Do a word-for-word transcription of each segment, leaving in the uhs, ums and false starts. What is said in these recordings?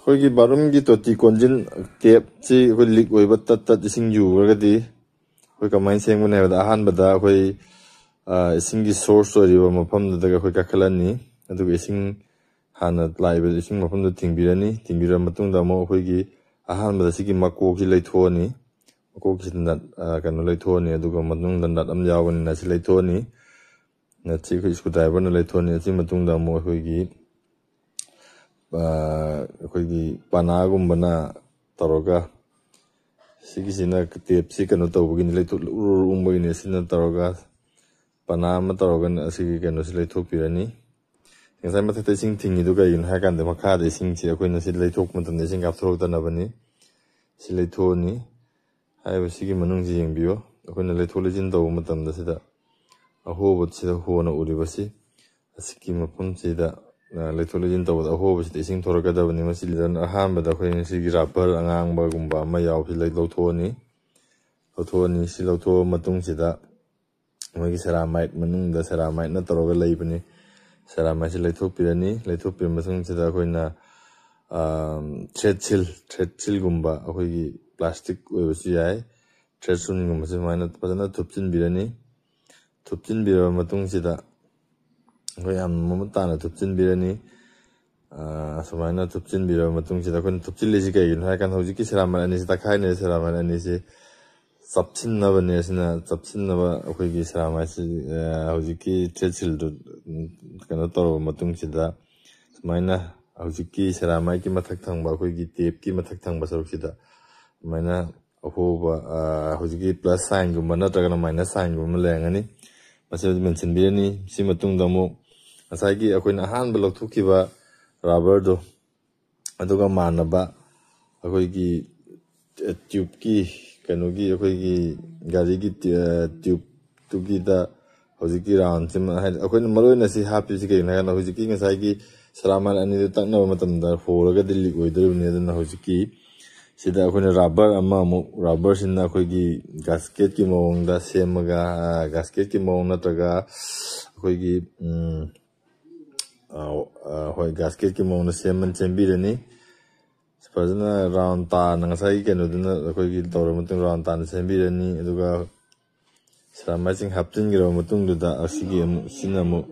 ꯑꯩꯈꯣꯏꯒꯤ ꯕꯥꯠꯔꯨꯝꯒꯤ ꯇꯣꯇꯤ ꯀꯣꯟꯖꯤꯟ ꯇꯦꯞꯁꯤ ꯑꯩꯈꯣꯏ ꯂꯤꯛ ꯑꯣꯏꯕ ꯇꯠ ꯇꯠ ꯏꯁꯤꯡ ꯌꯨꯈ꯭ꯔꯒꯗꯤ ꯑꯩꯈꯣꯏ ꯀꯃꯥꯏꯅ ꯁꯦꯝꯒꯅꯤ ꯍꯥꯏꯕꯗ, ꯑꯍꯥꯟꯕꯗ ꯑꯩꯈꯣꯏ, ꯑ, ꯏꯁꯤꯡꯒꯤ ꯁꯣꯔꯁ ꯑꯣꯏꯔꯤꯕ ꯃꯐꯝꯗꯨꯗ ꯑꯩꯈꯣꯏ ꯀꯥꯈꯠꯂꯅꯤ꯫ ꯑꯗꯨꯒ ꯏꯁꯤꯡ ꯍꯥꯟꯅ ꯂꯥꯛꯏꯕ ꯏꯁꯤꯡ ꯃꯐꯝꯗꯨ ꯊꯤꯡꯕꯤꯔꯅꯤ꯫ ꯊꯤꯡꯕꯤꯔꯕ ꯃꯇꯨꯡꯗ ꯑꯃꯨꯛ ꯑꯩꯈꯣꯏꯒꯤ ꯑꯍꯥꯟꯕꯗ ꯁꯤꯒꯤ ꯃꯀꯣꯛꯁꯤ ꯂꯩꯊꯣꯛꯑꯅꯤ꯫ ꯃꯀꯣꯛꯁꯤ ꯅꯠ, ꯑ, ꯀꯩꯅꯣ ꯂꯩꯊꯣꯛꯑꯅꯤ꯫ ꯑꯗꯨꯒ ꯃꯅꯨꯡꯗ ꯅꯠ ꯑꯃ ꯌꯥꯎꯒꯅꯤ, ꯅꯠꯁꯤ ꯂꯩꯊꯣꯛꯑꯅꯤ꯫ ꯅꯠꯁꯤ ꯑꯩꯈꯣꯏ ꯁ꯭ꯀ꯭ꯔꯨ ꯗ꯭ꯔꯥꯏꯚꯔꯅ ꯂꯩꯊꯣꯛꯑꯅꯤ꯫ ꯑꯁꯤ ꯃꯇꯨꯡꯗ ꯑꯃꯨꯛ ꯑꯩꯈꯣꯏꯒꯤ, ꯑ, ꯑꯩꯈꯣꯏꯒꯤ ꯄꯅꯥꯒꯨꯝꯕꯅ ꯇꯧꯔꯒ, ꯁꯤꯒꯤꯁꯤꯅ ꯇꯦꯞꯁꯤ ꯀꯩꯅꯣ ꯇꯧꯕꯒꯤꯅꯤ, ꯂꯩꯊꯣꯛ-, ꯎꯔꯨ ꯎꯔꯨ ꯎꯪꯕꯒꯤꯅꯤ꯫ ꯁꯤꯅ ꯇꯧꯔꯒ ꯄꯅꯥ ꯑꯃ ꯇꯧꯔꯒ ꯑꯁꯤꯒꯤ ꯀꯩꯅꯣꯁꯤ ꯂꯩꯊꯣꯛꯄꯤꯔꯅꯤ꯫ ꯉꯁꯥꯏ ꯃꯊꯛꯇ ꯏꯁꯤꯡ ꯊꯤꯡꯉꯤꯗꯨ ꯀꯩꯒꯤꯅꯣ ꯍꯥꯏ ꯀꯥꯟꯗ, ꯃꯈꯥꯗ ꯏꯁꯤꯡꯁꯤ ꯑꯩꯈꯣꯏꯅ ꯁꯤ ꯂꯩꯊꯣꯛꯄ ꯃꯇꯝꯗ ꯏꯁꯤꯡ ꯀꯥꯞꯊꯣꯔꯛꯇꯅꯕꯅꯤ꯫ ꯁꯤ ꯂꯩꯊꯣꯛꯑꯅꯤ꯫ ꯍꯥꯏꯔꯤꯕ ꯁꯤꯒꯤ ꯃꯅꯨꯡꯁꯤ ꯌꯦꯡꯕꯤꯌꯨ꯫ ꯑꯩꯈꯣꯏꯅ ꯂꯩꯊꯣꯛ ꯂꯩꯁꯤꯟ ꯇꯧꯕ ꯃꯇꯝꯗ ꯁꯤꯗ ꯑꯍꯣꯕꯁꯤꯗ ꯍꯣꯅ ꯎꯔꯤꯕꯁꯤ, ꯑꯁꯤꯒꯤ ꯃꯐꯝꯁꯤꯗ, ꯑ, ꯂꯩꯊꯣꯛ ꯂꯩꯁꯤꯟ ꯇꯧꯕꯗ ꯑꯍꯣꯕꯁꯤꯗ ꯏꯁꯤꯡ ꯊꯣꯔꯛꯀꯗꯕꯅꯤ꯫ ꯃꯁꯤꯗ ꯑꯍꯥꯟꯕꯗ ꯑꯩꯈꯣꯏꯅ ꯁꯤꯒꯤ ꯔꯕꯔ ꯑꯉꯥꯡꯕꯒꯨꯝꯕ ꯑꯃ ꯌꯥꯎꯕꯁꯤ ꯂꯩ-, ꯂꯧꯊꯣꯛꯑꯅꯤ꯫ ꯂꯧꯊꯣꯛꯑꯅꯤ꯫ ꯁꯤ ꯂꯧꯊꯣꯛꯑ ꯃꯇꯨꯡꯁꯤꯗ ꯃꯣꯏꯒꯤ ꯁꯦꯔꯥꯃꯥꯏꯠ ꯃꯅꯨꯡꯗ ꯁꯦꯔꯥꯃꯥꯏꯠꯅ ꯇꯧꯔꯒ ꯂꯩꯕꯅꯤ꯫ ꯁꯦꯔꯥꯃꯥꯏꯠꯁꯤ ꯂꯩꯊꯣꯛꯄꯤꯔꯅꯤ꯫ ꯂꯩꯊꯣꯛꯄꯤꯔ ꯃꯇꯨꯡꯁꯤꯗ ꯑꯩꯈꯣꯏꯅ, ꯑꯥꯝ, ꯊ꯭ꯔꯦꯠ ꯁꯤꯜ, ꯊ꯭ꯔꯦꯠ ꯁꯤꯜꯒꯨꯝꯕ ꯑꯩꯈꯣꯏꯒꯤ ꯄ꯭ꯂꯥꯁꯇꯤꯛ ꯑꯣꯏꯕꯁꯨ ꯌꯥꯏ꯫ ꯊ꯭ꯔꯦꯠ ꯁꯤꯜꯒꯨꯝꯕꯁꯤ ꯁꯨꯃꯥꯏꯅ ꯐꯖꯅ ꯊꯨꯞꯆꯤꯟꯕꯤꯔꯅꯤ꯫ ꯊꯨꯞꯆꯤꯟꯕꯤꯔꯕ ꯃꯇꯨꯡꯁꯤꯗ ꯑꯩꯈꯣꯏ ꯌꯥꯝ ꯃꯃꯨꯠ ꯇꯥꯅ ꯊꯨꯞꯆꯤꯟꯕꯤꯔꯅꯤ꯫ ꯑꯥ, ꯁꯨꯃꯥꯏꯅ ꯊꯨꯞꯆꯤꯟꯕꯤꯔꯕ ꯃꯇꯨꯡꯁꯤꯗ ꯑꯩꯈꯣꯏꯅ ꯊꯨꯞꯆꯤꯜꯂꯤꯁꯤ ꯀꯩꯒꯤꯅꯣ ꯍꯥꯏꯔꯀꯥꯟꯗ, ꯍꯧꯖꯤꯛꯀꯤ ꯁꯦꯔꯥꯃꯥꯏꯠ ꯑꯅꯤꯁꯤ ꯇꯛꯈꯥꯏꯅꯔꯦ꯫ ꯁꯦꯔꯥꯃꯥꯏꯠ ꯑꯅꯤꯁꯤ ꯆꯞꯁꯤꯟꯅꯕꯅꯦ꯫ ꯑꯁꯤꯅ ꯆꯞꯁꯤꯟꯅꯕ ꯑꯩꯈꯣꯏꯒꯤ ꯁꯦꯔꯥꯃꯥꯏꯠꯁꯤ, ꯑ, ꯍꯧꯖꯤꯛꯀꯤ ꯊ꯭ꯔꯦꯠ ꯁꯤꯜꯗꯨ, ꯎꯝ, ꯀꯩꯅꯣ ꯇꯧꯔꯕ ꯃꯇꯨꯡꯁꯤꯗ, ꯁꯨꯃꯥꯏꯅ ꯍꯧꯖꯤꯛꯀꯤ ꯁꯦꯔꯥꯃꯥꯏꯠꯀꯤ ꯃꯊꯛ ꯊꯪꯕ, ꯑꯩꯈꯣꯏꯒꯤ ꯇꯦꯞꯀꯤ ꯃꯊꯛ ꯊꯪꯕ ꯁꯔꯨꯛꯁꯤꯗ ꯁꯨꯃꯥꯏꯅ ꯑꯍꯣꯕ, ꯑ, ꯍꯧꯖꯤꯛꯀꯤ ꯄ꯭ꯂꯁ ꯁꯥꯏꯟꯒꯨꯝꯕ ꯅꯠꯇ꯭ꯔꯒꯅ ꯃꯥꯏꯅꯁ ꯁꯥꯏꯟꯒꯨꯝꯕ ꯑꯃ ꯂꯩꯔꯝꯒꯅꯤ꯫ ꯃꯁꯤ ꯃꯦꯟꯁꯤꯟꯕꯤꯔꯅꯤ꯫ ꯁꯤ ꯃꯇꯨꯡꯗ ꯑꯃꯨꯛ ꯉꯁꯥꯏꯒꯤ ꯑꯩꯈꯣꯏꯅ ꯑꯍꯥꯟꯕ ꯂꯧꯊꯣꯛꯈꯤꯕ ꯔꯕꯔꯗꯣ, ꯑꯗꯨꯒ ꯃꯥꯟꯅꯕ ꯑꯩꯈꯣꯏꯒꯤ, ꯑ, ꯇ꯭ꯌꯨꯕꯀꯤ, ꯀꯩꯅꯣꯒꯤ, ꯑꯩꯈꯣꯏꯒꯤ ꯒꯥꯔꯤꯒꯤ ꯇ꯭ꯌꯨ-, ꯑ, ꯇ꯭ꯌꯨꯕꯇꯨꯒꯤꯗ ꯍꯧꯖꯤꯛꯀꯤ ꯔꯥꯎꯟꯁꯤꯃ, ꯍꯥꯏꯗꯤ ꯑꯩꯈꯣꯏꯅ ꯃꯔꯨ ꯑꯣꯏꯅ ꯁꯤ ꯍꯥꯞꯄꯤꯁꯤ ꯀꯩꯒꯤꯅꯣ ꯍꯥꯏ ꯀꯥꯟꯗ, ꯍꯧꯖꯤꯛꯀꯤ ꯉꯁꯥꯏꯒꯤ ꯁꯦꯔꯥꯃꯥꯏꯠ ꯑꯅꯤꯗꯨ ꯇꯛꯅꯕ ꯃꯇꯝꯗ ꯍꯣꯔꯒꯗꯤ ꯂꯤꯛ ꯑꯣꯏꯗꯣꯔꯤꯕꯅꯤ꯫ ꯑꯗꯨꯅ ꯍꯧꯖꯤꯛꯀꯤ ꯁꯤꯗ ꯑꯩꯈꯣꯏꯅ ꯔꯕꯔ ꯑꯃ ꯑꯃꯨꯛ, ꯔꯕꯔꯁꯤꯅ ꯑꯩꯈꯣꯏꯒꯤ ꯒꯥꯁꯀꯦꯠꯀꯤ ꯃꯑꯣꯡꯗ ꯁꯦꯝꯃꯒ, ꯑ, ꯒꯥꯁꯀꯦꯠꯀꯤ ꯃꯑꯣꯡ ꯅꯠꯇ꯭ꯔꯒ ꯑꯩꯈꯣꯏꯒꯤ, ꯎꯝ, ꯑ, ꯑ, ꯍꯣꯏ, ꯒꯥꯁꯀꯦꯠꯀꯤ ꯃꯑꯣꯡꯗ ꯁꯦꯝꯃ-, ꯁꯦꯝꯕꯤꯔꯅꯤ꯫ ꯐꯖꯅ ꯔꯥꯎꯟ ꯇꯥꯅ ꯉꯁꯥꯏꯒꯤ ꯀꯩꯅꯣꯗꯨꯅ ꯑꯩꯈꯣꯏꯒꯤ ꯇꯧꯔꯕ ꯃꯇꯨꯡ ꯔꯥꯎꯟ ꯇꯥꯅ ꯁꯦꯝꯕꯤꯔꯅꯤ꯫ ꯑꯗꯨꯒ ꯁꯦꯔꯥꯃꯥꯏꯠꯁꯤꯡ ꯍꯥꯞꯆꯤꯟꯈ꯭ꯔꯕ ꯃꯇꯨꯡꯗꯨꯗ ꯑꯁꯤꯒꯤ ꯑꯃꯨꯛ ꯁꯤꯅ ꯑꯃꯨꯛ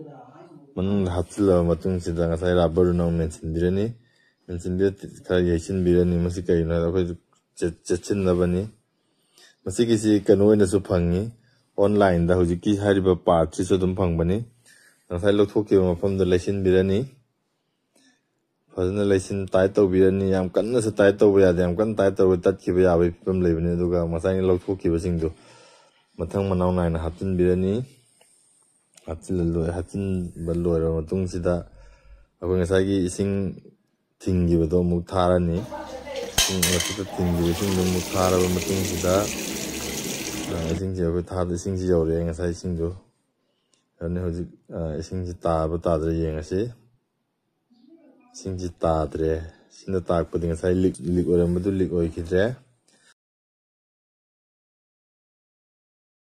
ꯃꯅꯨꯡꯗ ꯍꯥꯞꯆꯤꯜꯂꯕ ꯃꯇꯨꯡꯁꯤꯗ ꯉꯁꯥꯏ ꯔꯕꯔꯗꯨꯅ ꯑꯃꯨꯛ ꯃꯦꯟꯁꯤꯟꯕꯤꯔꯅꯤ꯫ ꯃꯦꯟꯁꯤꯟꯕꯤꯔ ꯈꯔ ꯌꯩꯁꯤꯟꯕꯤꯔꯅꯤ꯫ ꯃꯁꯤ ꯀꯩꯒꯤꯅꯣ ꯍꯥꯏꯗ ꯑꯩꯈꯣꯏ ꯆꯦꯠ- ꯆꯦꯠꯁꯤꯟꯅꯕꯅꯤ꯫ ꯃꯁꯤꯒꯤꯁꯤ ꯀꯩꯅꯣ ꯑꯣꯏꯅꯁꯨ ꯐꯪꯉꯤ, ꯑꯣꯟꯂꯥꯏꯟꯗ ꯍꯧꯖꯤꯛꯀꯤ ꯍꯥꯏꯔꯤꯕ ꯄꯥꯔꯠꯁꯤꯁꯨ ꯑꯗꯨꯝ ꯐꯪꯕꯅꯤ꯫ ꯉꯁꯥꯏ ꯂꯧꯊꯣꯛꯈꯤꯕ ꯃꯐꯝꯗ ꯂꯩꯁꯤꯟꯕꯤꯔꯅꯤ꯫ ꯐꯖꯅ ꯂꯩꯁꯤꯟ ꯇꯥꯏꯠ ꯇꯧꯕꯤꯔꯅꯤ꯫ ꯌꯥꯝ ꯀꯟꯅꯁꯨ ꯇꯥꯏꯠ ꯇꯧꯕ ꯌꯥꯗꯦ, ꯌꯥꯝ ꯀꯟꯅ ꯇꯥꯏꯠ ꯇꯧꯕ ꯇꯠꯈꯤꯕ ꯌꯥꯕꯒꯤ ꯐꯤꯕꯝ ꯂꯩꯕꯅꯤ꯫ ꯑꯗꯨꯒ ꯉꯁꯥꯏꯒꯤ ꯂꯧꯊꯣꯛꯈꯤꯕꯁꯤꯡꯗꯣ ꯃꯊꯪ ꯃꯅꯥꯎ ꯅꯥꯏꯅ ꯍꯥꯞꯆꯤꯟꯕꯤꯔꯅꯤ꯫ ꯍꯥꯞꯆꯤꯜꯂ ꯂꯣꯏ- ꯍꯥꯞꯆꯤꯟꯕ ꯂꯣꯏꯔꯕ ꯃꯇꯨꯡꯁꯤꯗ ꯑꯩꯈꯣꯏ ꯉꯁꯥꯏꯒꯤ ꯏꯁꯤꯡ ꯊꯤꯡꯈꯤꯕꯗꯣ ꯑꯃꯨꯛ ꯊꯥꯔꯅꯤ꯫ ꯏꯁꯤꯡ ꯃꯊꯛꯇ ꯊꯤꯡꯈꯤꯕ ꯏꯁꯤꯡꯗꯣ ꯑꯃꯨꯛ ꯊꯥꯔꯕ ꯃꯇꯨꯡꯁꯤꯗ, ꯑ, ꯏꯁꯤꯡꯁꯦ ꯑꯩꯈꯣꯏ ꯊꯥꯗ ꯏꯁꯤꯡꯁꯤ ꯌꯧꯔꯛꯑꯦ꯫ ꯉꯁꯥꯏ ꯏꯁꯤꯡꯗꯣ ꯌꯧꯔꯅꯤ꯫ ꯍꯧꯖꯤꯛ, ꯑ, ꯏꯁꯤꯡꯁꯤ ꯇꯥꯕ ꯇꯥꯗ꯭ꯔꯥ ꯌꯦꯡꯉꯁꯤ꯫ ꯏꯁꯤꯡꯁꯤ ꯇꯥꯗ꯭ꯔꯦ꯫ ꯁꯤꯅ ꯇꯥꯛꯄꯗꯤ ꯉꯁꯥꯏ ꯂꯤꯛ ꯂꯤꯛ ꯑꯣꯏꯔꯝꯕꯗꯨ ꯂꯤꯛ ꯑꯣꯏꯈꯤꯗ꯭ꯔꯦ꯫